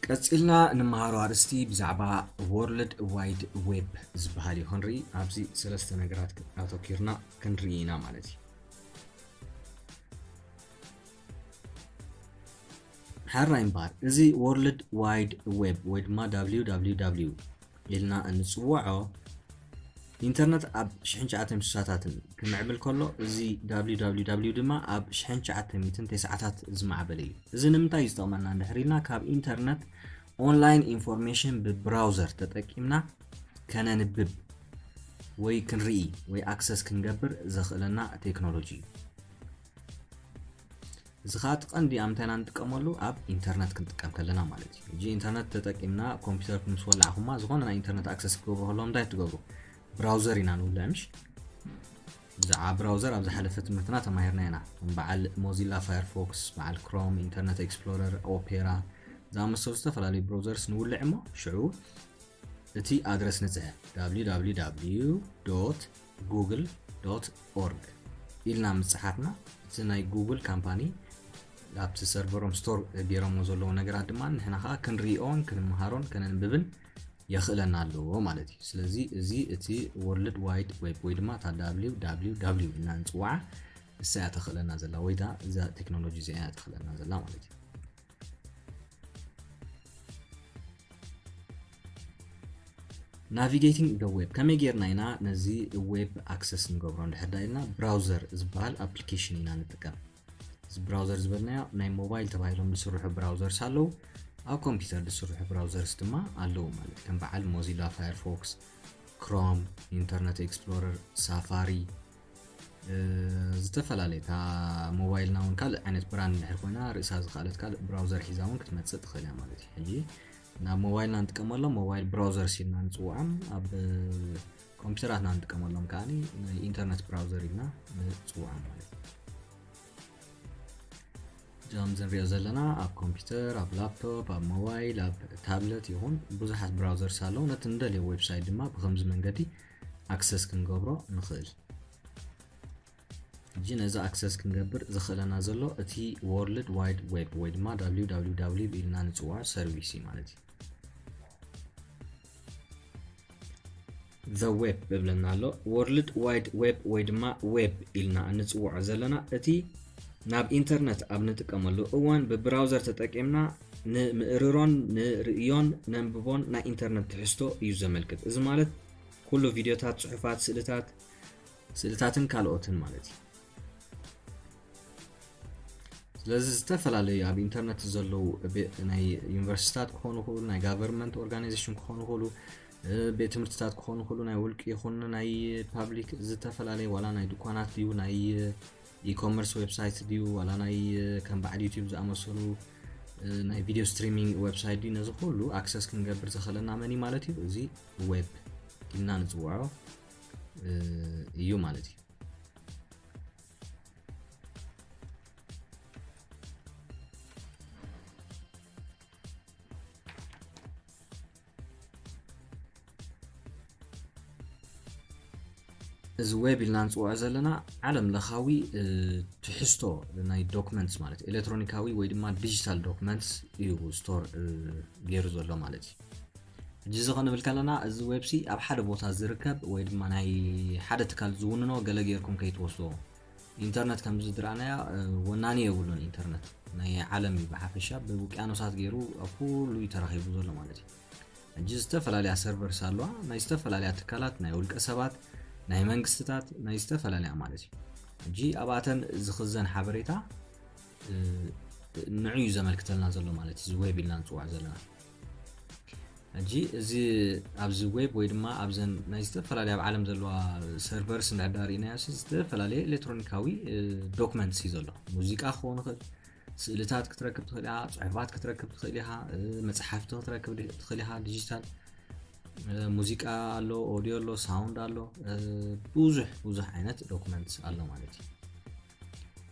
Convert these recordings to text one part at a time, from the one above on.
ቀጺልና እንመሃሮ ኣርእስቲ ብዛዕባ ወርልድ ዋይድ ዌብ ዝበሃል እዩ ክንርኢ። ኣብዚ ሰለስተ ነገራት ኣተኪርና ክንርኢ ኢና ማለት እዩ። ሓራይ እምበኣር፣ እዚ ወርልድ ዋይድ ዌብ ወይ ድማ www ኢልና እንጽውዖ ኢንተርነት ኣብ ሽሕን ትሽዓተ ሚእትን ስሳታትን ክምዕብል ከሎ፣ እዚ www ድማ ኣብ ሽሕን ትሽዓተ ሚእትን ተስዓታት ዝማዕበለ እዩ። እዚ ንምንታይ እዩ ዝጠቕመና እንድሕር ኢልና፣ ካብ ኢንተርነት ኦንላይን ኢንፎርሜሽን ብብራውዘር ተጠቂምና ከነንብብ ወይ ክንርኢ ወይ ኣክሰስ ክንገብር ዘኽእለና ቴክኖሎጂ እዩ። እዚ ኸዓ እቲ ቀንዲ ኣብ ምንታይ ኢና ንጥቀመሉ? ኣብ ኢንተርነት ክንጥቀም ከለና ማለት እዩ። ሕጂ ኢንተርነት ተጠቂምና ኮምፒውተርኩም ምስ ወላዕኹማ ዝኾነ ናይ ኢንተርነት ኣክሰስ ክገብሩ ከለዉ እንታይ ትገብሩ? ብራውዘር ኢና ንውልዕ ምሽ? ብዛዕባ ብራውዘር ኣብ ዝሓለፈ ትምህርትና ተማሂርና ኢና። ከም በዓል ሞዚላ ፋየርፎክስ፣ በዓል ክሮም፣ ኢንተርነት ኤክስፕሎረር፣ ኦፔራ ዝኣመሰሉ ዝተፈላለዩ ብራውዘርስ ንውልዕ እሞ ሽዑ እቲ ኣድረስ ንጽሕፍ www google org ኢልና ምጽሓፍና እቲ ናይ ጉግል ካምፓኒ ኣብቲ ሰርቨሮም ስቶር ገይሮሞ ዘለዉ ነገራት ድማ ንሕና ከዓ ክንሪኦን ክንመሃሮን ከነንብብን የኽእለና ኣለዎ ማለት እዩ። ስለዚ እዚ እቲ ወርልድ ዋይድ ዌብ ወይ ድማ እታ www ኢልና ንጽውዓ እሳ እያ ተኽእለና ዘላ ወይ እዛ ቴክኖሎጂ እዚኣ እያ ተኽእለና ዘላ ማለት እዩ። ናቪጌቲንግ ደ ዌብ ከመይ ጌርና ኢና ነዚ ዌብ ኣክሰስ ንገብሮ? እንድሕር ዳ ኢልና ብራውዘር ዝበሃል ኣፕሊኬሽን ኢና ንጥቀም። እዚ ብራውዘር ዝበልናዮ ናይ ሞባይል ተባሂሎም ዝስርሑ ብራውዘርስ ኣለዉ፣ ኣብ ኮምፒውተር ዝስርሑ ብራውዘርስ ድማ ኣለዉ ማለት ከም በዓል ሞዚላ ፋየርፎክስ፣ ክሮም፣ ኢንተርነት ኤክስፕሎረር፣ ሳፋሪ፣ እ፣ ዝተፈላለየ እታ ሞባይልና እውን ካልእ ዓይነት ብራንድ እንድሕር ኮይና ርእሳ ዝኸኣለት ካልእ ብራውዘር ሒዛ እውን ክትመጽእ ትኽእል እያ ማለት እዩ። ሕጂ ናብ ሞባይልና ንጥቀመሎም ሞባይል ብራውዘርስ ኢልና ንጽውዖም፣ ኣብ ኮምፒውተራትና ንጥቀመሎም ከዓ ናይ ኢንተርነት ብራውዘር ኢልና ንጽውዖም ማለት እዩ። እዞም ዝንሪኦ ዘለና ኣብ ኮምፒውተር፣ ኣብ ላፕቶፕ፣ ኣብ ሞባይል፣ ኣብ ታብለት ይኹን ብዙሓት ብራውዘርስ ኣለዉ። ነቲ ንደልዮ ዌብሳይት ድማ ብኸምዚ መንገዲ ኣክሰስ ክንገብሮ ንኽእል። ሕጂ ነዚ ኣክሰስ ክንገብር ዘኽእለና ዘሎ እቲ ወርልድ ዋይድ ዌብ ወይ ድማ www ኢልና ንጽውዖ ሰርቪስ እዩ ማለት እዩ። ዘ ዌብ እብለና ኣሎ። ወርልድ ዋይድ ዌብ ወይ ድማ ዌብ ኢልና እንጽውዖ ዘለና እቲ ናብ ኢንተርነት ኣብ ንጥቀመሉ እዋን ብብራውዘር ተጠቂምና ንምእርሮን ንርእዮን ነንብቦን ናይ ኢንተርነት ትሕዝቶ እዩ ዘመልክት። እዚ ማለት ኩሉ ቪድዮታት፣ ጽሑፋት፣ ስእልታት፣ ስእልታትን ካልኦትን ማለት እዩ። ስለዚ ዝተፈላለዩ ኣብ ኢንተርነት ዘለዉ ቤ-፣ ናይ ዩኒቨርሲቲታት ክኾኑ ይኽእሉ፣ ናይ ጋቨርንመንት ኦርጋናይዜሽን ክኾኑ ይኽእሉ፣ እ፣ ቤት ትምህርትታት ክኾኑ ይኽእሉ፣ ናይ ውልቂ ይኹን ናይ ፓብሊክ ዝተፈላለየ ዋላ ናይ ድኳናት ድዩ፣ ናይ ኢኮመርስ ዌብሳይት ድዩ፣ ዋላ ናይ ከም በዓል ዩቲዩብ ዝኣመሰሉ፣ እ፣ ናይ ቪድዮ ስትሪሚንግ ዌብሳይት ድዩ፣ ነዚ ኩሉ ኣክሰስ ክንገብር ዘኽእለና መን እዩ ማለት እዩ? እዚ ዌብ ኢልና ንጽውዖ፣ እ፣ እዩ ማለት እዩ። እዚ ዌብ ኢልና ንጽውዖ ዘለና ዓለም ለኻዊ፣ እ፣ ትሕዝቶ ናይ ዶክመንትስ ማለት ኤሌክትሮኒካዊ ወይ ድማ ዲጂታል ዶክመንትስ እዩ ስቶር፣ እ፣ ገይሩ ዘሎ ማለት እዩ። ሕጂ እዚ ክንብል ከለና እዚ ዌብሲ ኣብ ሓደ ቦታ ዝርከብ ወይ ድማ ናይ ሓደ ትካል ዝውንኖ ገለ ጌርኩም ከይትወስድዎ። ኢንተርነት ከምዚ ዝረኣናዮ፣ እ፣ ወናኒ የብሉን። ኢንተርነት ናይ ዓለም እዩ ብሓፈሻ፣ ብውቅያኖሳት ገይሩ ኣብ ኩሉ እዩ ተራኺቡ ዘሎ ማለት እዩ። ሕጂ ዝተፈላለያ ሰርቨርስ ኣለዋ፣ ናይ ዝተፈላለያ ትካላት፣ ናይ ውልቀ ሰባት፣ ናይ መንግስትታት፣ ናይ ዝተፈላለያ ማለት እዩ። ሕጂ ኣብኣተን ዝኽዘን ሓበሬታ፣ እ፣ ንዑ እዩ ዘመልክተልና ዘሎ ማለት እዩ፣ እዚ ዌብ ኢልና ንጽውዖ ዘለና። ሕጂ እዚ ኣብዚ ዌብ ወይ ድማ ኣብዘን ናይ ዝተፈላለያ ኣብ ዓለም ዘለዋ ሰርቨርስ እንድሕር ዳ ርኢናዮ፣ እዚ ዝተፈላለየ ኤሌክትሮኒካዊ፣ እ፣ ዶክመንትስ እዩ ዘሎ። ሙዚቃ ክኸውን ይኽእል፣ ስእልታት ክትረክብ ትኽእል ኢኻ፣ ጽሑፋት ክትረክብ ትኽእል ኢኻ፣ እ፣ መጽሓፍቲ ክትረክብ ዲ-፣ ትኽእል ኢኻ፣ ዲጂታል፣ እ፣ ሙዚቃ ኣሎ፣ ኦዲዮ ኣሎ፣ ሳውንድ ኣሎ፣ እ፣ ብዙሕ፣ ብዙሕ ዓይነት ዶክመንትስ ኣሎ ማለት እዩ።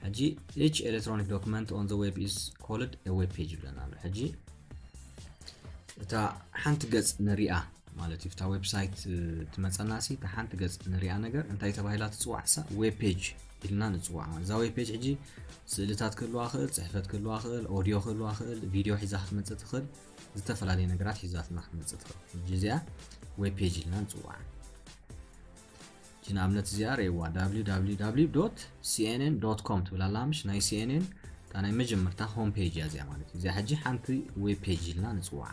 ሕጂ each electronic document on the web is called a web page ይብለና ኣሎ። ሕጂ እታ ሓንቲ ገጽ ንሪኣ ማለት እዩ፣ እታ ዌብሳይት፣ እ፣ ትመጸና ሲ፣ እታ ሓንቲ ገጽ ንሪኣ ነገር እንታይ ተባሂላ ትጽዋዕ? እሳ ዌብ ፔጅ ኢልና ንፅዋዓ። እዛ ዌብ ፔጅ ሕጂ ስእልታት ክህልዋ ክእል፣ ፅሕፈት ክህልዋ ክእል፣ ኦዲዮ ክህልዋ ክእል፣ ቪድዮ ሒዛ ክትመፅእ ትኽእል፣ ዝተፈላለዩ ነገራት ሒዛትና ክትመፅእ ትኽእል። ሕጂ እዚኣ ዌብ ፔጅ ኢልና ንፅዋዓ። ሕጂ ንኣብነት እዚኣ ርእይዋ www cnn com ትብል ኣላ፣ ምሽ ናይ cnn እታ ናይ መጀመርታ ሆም ፔጅ እያ እዚኣ ማለት እዩ። እዚኣ ሕጂ ሓንቲ ዌብ ፔጅ ኢልና ንፅዋዓ።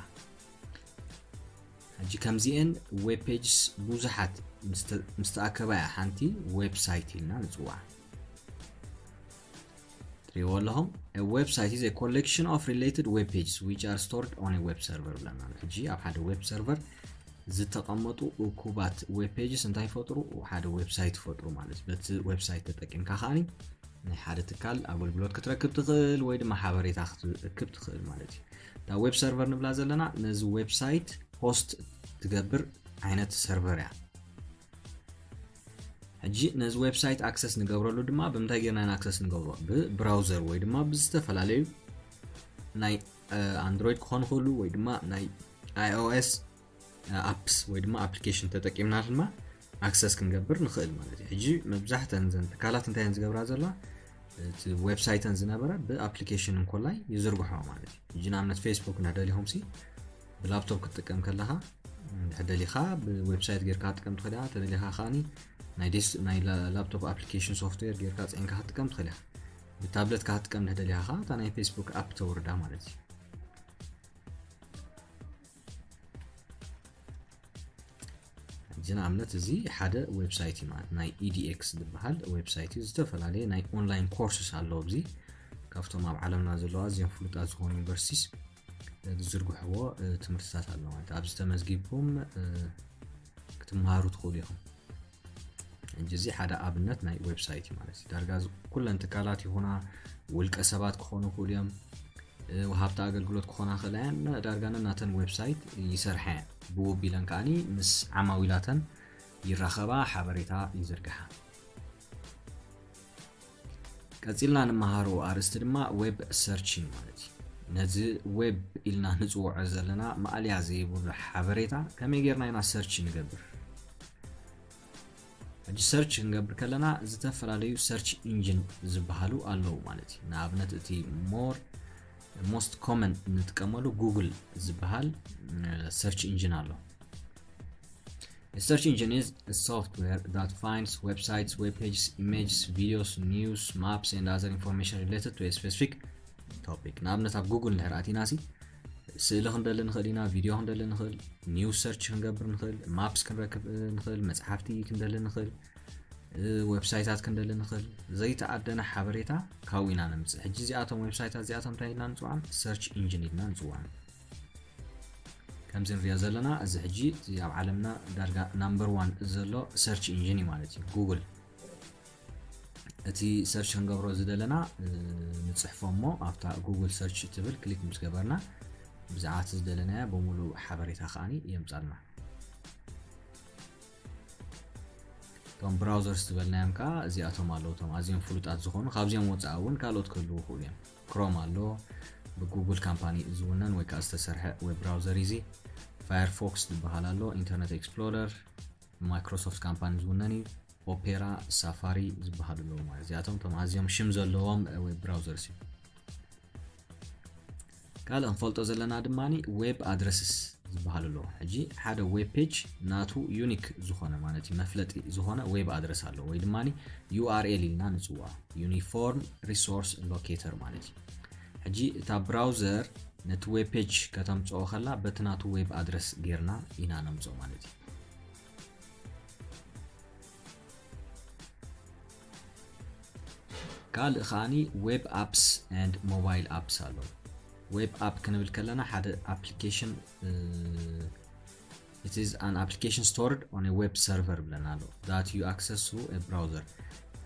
ሕጂ ከምዚኤን ዌብ ፔጅስ ብዙሓት ምስ ተኣከባ እያ ሓንቲ ዌብሳይት ኢልና ንፅዋዓ። ትሪእዎ ኣለኹም። A website is a collection of related web pages which are stored on a web server ብለና። ሕጂ ኣብ ሓደ ዌብ ሰርቨር ዝተቐመጡ እኩባት ዌብ ፔጅስ እንታይ ይፈጥሩ? ሓደ ዌብሳይት ይፈጥሩ ማለት እዩ። በቲ ዌብሳይት ተጠቂምካ ከዓኒ ናይ ሓደ ትካል ኣገልግሎት ክትረክብ ትኽእል ወይ ድማ ሓበሬታ ክትረክብ ትኽእል ማለት እዩ። እታ ዌብ ሰርቨር ንብላ ዘለና ነዚ ዌብሳይት ሆስት ትገብር ዓይነት ሰርቨር እያ። ሕጂ ነዚ ዌብሳይት ኣክሰስ ንገብረሉ ድማ ብምንታይ ጌርና ኢና ኣክሰስ ንገብሮ? ብብራውዘር ወይ ድማ ብዝተፈላለዩ ናይ ኣንድሮይድ ክኾኑ ይኽእሉ ወይ ድማ ናይ iOS ኣፕስ ወይ ድማ ኣፕሊኬሽን ተጠቂምና ድማ ኣክሰስ ክንገብር ንኽእል ማለት እዩ። ሕጂ መብዛሕተን ዘን ትካላት እንታይ እየን ዝገብራ ዘለዋ? እቲ ዌብሳይተን ዝነበረ ብኣፕሊኬሽን እንኮላይ ይዝርግሖ ማለት እዩ። ሕጂ ንኣብነት ፌስቡክ እንድሕር ደሊኹም ሲ ብላፕቶፕ ክትጥቀም ከለኻ እንድሕር ደሊኻ ብዌብሳይት ጌርካ ክትጥቀም ትኽእል ኢኻ። ተደሊኻ ከዓኒ ናይ ዴስ ናይ ላ- ላፕቶፕ ኣፕሊኬሽን ሶፍትዌር ጌርካ ፅዒንካ ክትጥቀም ትኽእል ኢኻ። ብታብለትካ ክትጥቀም እንድሕር ደሊኻ ከዓ እታ ናይ ፌስቡክ ኣፕ ተውርዳ ማለት እዩ። ሕጂ ንኣብነት እዚ ሓደ ዌብሳይት እዩ ማለት ናይ ኢዲኤክስ ዝበሃል ዌብሳይት እዩ። ዝተፈላለየ ናይ ኦንላይን ኮርስስ ኣለዎ ኣብዚ ካብቶም ኣብ ዓለምና ዘለዋ ኣዝዮም ፍሉጣት ዝኾኑ ዩኒቨርሲቲስ ዝዝርግሕዎ ትምህርትታት ኣሎ ማለት ኣብዚ ተመዝጊብኩም ክትመሃሩ ትኽእሉ ኢኹም። ሕጂ እዚ ሓደ ኣብነት ናይ ዌብሳይት እዩ ማለት እዩ። ዳርጋ ኩለን ትካላት ይኹና ውልቀ ሰባት ክኾኑ ይኽእሉ እዮም፣ ወሃብቲ ኣገልግሎት ክኾና ክእላ እየን። ዳርጋ ነናተን ዌብሳይት ይሰርሓ እየን። ብኡ ቢለን ከዓኒ ምስ ዓማዊላተን ይራኸባ፣ ሓበሬታ ይዝርግሓ። ቀፂልና ንመሃሮ ኣርእስቲ ድማ ዌብ ሰርች እዩ ማለት እዩ። ነዚ ዌብ ኢልና ንፅውዖ ዘለና ማእለያ ዘይብሉ ሓበሬታ ከመይ ጌርና ኢና ሰርች ንገብር? ሕጂ ሰርች ክንገብር ከለና ዝተፈላለዩ ሰርች ኢንጂን ዝበሃሉ ኣለዉ ማለት እዩ። ንኣብነት እቲ ሞር ሞስት ኮመን እንጥቀመሉ ጉግል ዝበሃል ሰርች ኢንጂን ኣሎ። A search engine is a software that finds websites, web pages, images, videos, news, maps, and other information related to a specific topic. ንኣብነት ኣብ ጉግል እንድሕር ኣቲና ሲ ስእሊ ክንደሊ ንኽእል ኢና፣ ቪድዮ ክንደሊ ንኽእል፣ ኒውስ ሰርች ክንገብር ንኽእል፣ ማፕስ ክንረክብ ንኽእል፣ መፅሓፍቲ ክንደሊ ንኽእል፣ ዌብሳይታት ክንደሊ ንኽእል። ዘይተኣደነ ሓበሬታ ካብኡ ኢና ነምፅእ። ሕጂ እዚኣቶም ዌብሳይታት እዚኣቶም እንታይ ኢልና ንፅውዖም? ሰርች ኢንጂን ኢልና ንፅውዖም። ከምዚ ንሪኦ ዘለና እዚ ሕጂ እቲ ኣብ ዓለምና ዳርጋ ናምበር ዋን ዘሎ ሰርች ኢንጂን እዩ ማለት እዩ ጉግል። እቲ ሰርች ክንገብሮ ዝደለና ንፅሕፎ እሞ ኣብታ ጉግል ሰርች ትብል ክሊክ ምስ ገበርና ብዛዕባ እቲ ዝደለናዮ ብምሉእ ሓበሬታ ከዓኒ የምፃልና። እቶም ብራውዘርስ ዝበልናዮም ከዓ እዚኣቶም ኣለዉ፣ እቶም ኣዝዮም ፍሉጣት ዝኾኑ። ካብዚኦም ወፃኢ እውን ካልኦት ክህልዉ ይኽእሉ እዮም። ክሮም ኣሎ፣ ብጉግል ካምፓኒ ዝውነን ወይ ከዓ ዝተሰርሐ ዌብ ብራውዘር እዩ። ፋየርፎክስ ዝበሃል ኣሎ፣ ኢንተርኔት ኤክስፕሎረር ማይክሮሶፍት ካምፓኒ ዝውነን እዩ። ኦፔራ፣ ሳፋሪ ዝበሃሉ ኣለዉ ማለት እዚኣቶም እቶም ኣዝዮም ሽም ዘለዎም ዌብ ብራውዘርስ እዩ። ካልእ ክንፈልጦ ዘለና ድማ ዌብ ኣድረስስ ዝበሃል ኣለዎ። ሕጂ ሓደ ዌብ ፔጅ ናቱ ዩኒክ ዝኾነ ማለት እዩ መፍለጢ ዝኾነ ዌብ ኣድረስ ኣለዎ ወይ ድማ ዩኣርኤል ኢልና ንፅውዖ፣ ዩኒፎርም ሪሶርስ ሎኬተር ማለት እዩ። ሕጂ እታ ብራውዘር ነቲ ዌብ ፔጅ ከተምፅኦ ከላ በቲ ናቱ ዌብ ኣድረስ ጌርና ኢና ነምፅኦ ማለት እዩ። ካልእ ከዓኒ ዌብ ኣፕስ and ሞባይል ኣፕስ ኣሎ። ዌብ ኣፕ ክንብል ከለና ሓደ ኣፕሊኬሽን it is an application stored on a web server ብለና ኣሎ that you access through a browser።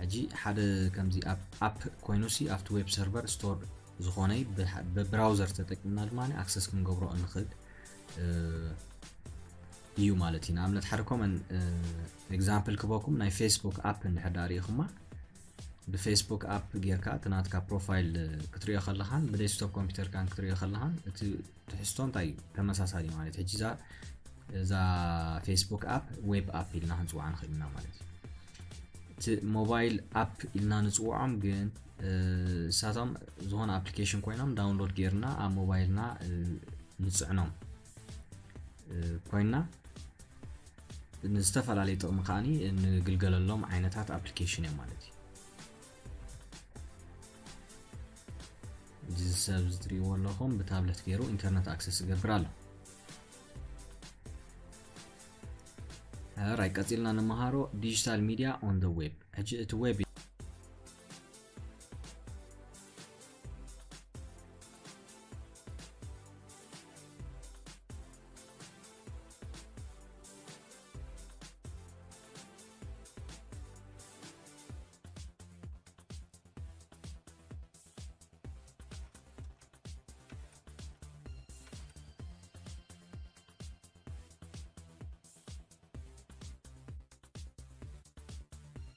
ሕጂ ሓደ ከምዚ ኣፕ ኮይኑ ሲ ኣብቲ ዌብ ሰርቨር ስቶር ዝኾነ ብብራውዘር ተጠቂምና ድማ ኣክሰስ ክንገብሮ እንኽእል እዩ ማለት እዩ። ንኣብነት ሓደ ኮመን ኤግዛምፕል ክበኩም ናይ ፌስቡክ ኣፕ እንድሕር ዳ ርኢኹማ ብፌስቡክ ኣፕ ጌርካ እቲ ናትካ ፕሮፋይል ክትሪኦ ከለኻን ብዴስክቶፕ ኮምፒውተርካን ክትሪኦ ከለኻን እቲ ትሕዝቶ እንታይ እዩ ተመሳሳሊ ማለት እዩ። ሕጂ እዛ እዛ ፌስቡክ ኣፕ ዌብ ኣፕ ኢልና ክንፅውዓ ንኽእል ኢና ማለት እዩ። mobile app ኢልና ንፅውዖም፣ ግን እሳቶም ዝኾነ application ኮይኖም download ጌርና ኣብ ሞባይልና ንፅዕኖም ኮይና ንዝተፈላለየ ጥቕሚ ከዓኒ ንግልገለሎም ዓይነታት application እዮም ማለት እዩ። እዚ ሰብ ዝትሪእዎ ኣለኹም ብታብለት ገይሩ internet access ይገብር ኣሎ። ራይ ቀፂልና ንመሃሮ digital media on the web። ሕጂ እቲ web